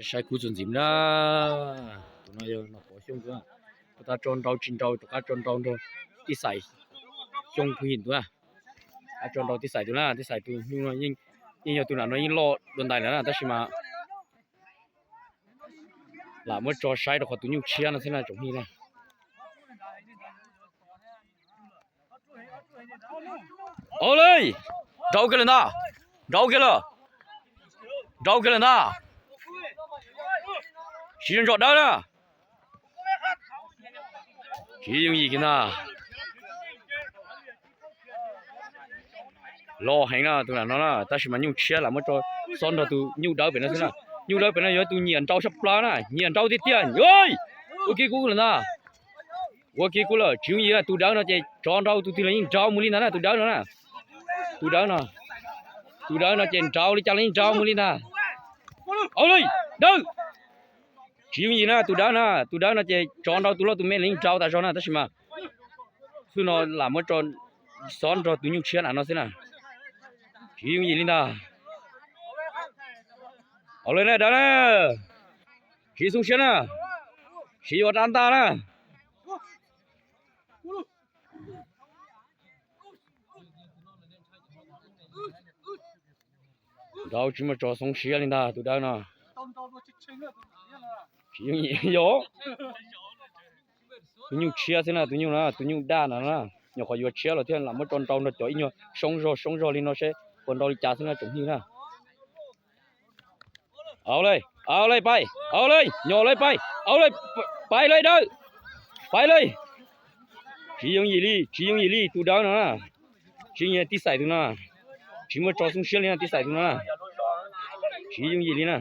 Saib kub txuas ntxiv na. Tus no yog Nom Pov Xyooj tus na. Puas tas tso nrau tsis nrau, rov qab tso nrau nrog Tij Xais Xyooj Phuj Yim tus na. Qab tso nrau Tij Xais tus na, Tij Xais tus nyuj no yeej yog tus nram no yeej loj dua ntais lawm na, tab sis mas lam muab tso saib rau qhov tus nyuj tshiab no xwb na tsoom phooj ywg na. Au le, nrau kiag lawm ntag, nrau kiag lawm, nrau kiag lawm ntag. Siv zog ntso dawb na. Tsis yooj yim kiag ntag. Loj heev na tus nram no na, tab sis mas nyuj tshiab lam muab tso xob nrog tus nyuj dawb pem no xwb na. Nyuj dawb pem no yog tus nyiam nrau tshaj plaws na, nyiam nrau tiag tiag. Ua kiag kub lawm ntag. Ua kiag kub lawm, tsis yooj yim na, tus dawb no ces tsov nrau tus twg los yeej nrau mus li ntag na, tus dawb no na. Tus dawb no, tus dawb no ces nrau li cas los yeej nrau mus li ntag. Au le, dawb. Tsis yooj yim na, tus dawb na, tus dawb no ces tsov nrau tus loj tus me los yeej nrau tas zog na, tab sis mas xwb no lam muab tso xob nrog tus nyuj tshiab na no xwb na. Tsis yooj yim li ntag. Au le na dawb na, siv xoob siab na, siv ua rab ntaj na. Nrau tsis muaj tso xoob siab li ntag tus dawb no. Tsis yooj yim, yog tus nyuj tshiab xwb na, tus nyuj no, tus nyuj daj no na. Nyuam qhuav yuav tshiab los thiaj lam muab tso nrau nrog cov ib nyuag soob zog soob zog li no seb puas nrau li cas xwb na tsoom phooj ywg na. Au le, au le pais, au le, nyo le pais, au le, pais le dawb, pais le. Tsis yooj yim li, tsis yooj yim li tus dawb no na. Tsis yooj yim Tij Xais tus no, tsis muaj tso xoob siab li na Tij Xais tus no na. Tsis yooj yim li na.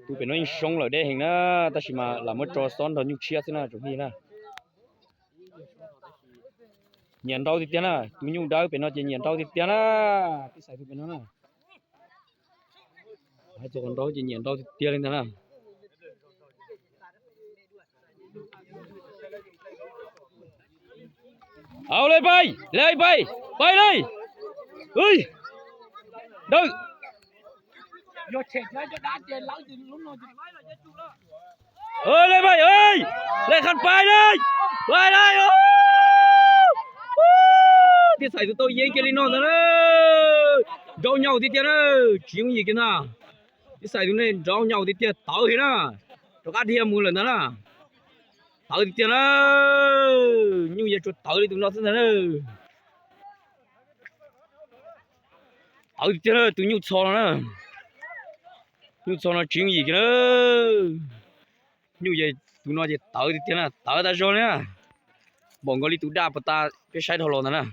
Tus pem no yeej soob lawm deb heev na, tab sis mas lam muab tso xob nrog nyuj tshiab xwb na tsoom phooj ywg na. Nyiam nrau tiag tiag na, tus nyuj dawb pem no ces nyiam nrau tiag tiag na. Tij Xais tus pem no na, hais txog qhov nrau ces nyiam nrau tiag tiag li ntag na. Au le pais, le pais, pais le. Dawb. Le pais, le qhov pais le, pais le. Tij Xais tus tau yeeb kiag li no ntag na. Nrau nyaum tiag tiag na, tsis yooj yim kiag ntag. Tij Xais tus ne nrau nyaum tiag tiag tawv heev na. Rov qab dhia mus lawm ntag na. Tawv tiag tiag na. Nyuj yeej tsuas tawv li tus no xwb ntag na. Tawv tiag tiag na tus nyuj txho no na. Nyuj txho no tsis yooj yim kiag na. Nyuj yeej tus no ces tawv tiag tiag na, tawv tas zog li na. Npaum nkaus li tus daj puas tas peb saib dhau los ntag na.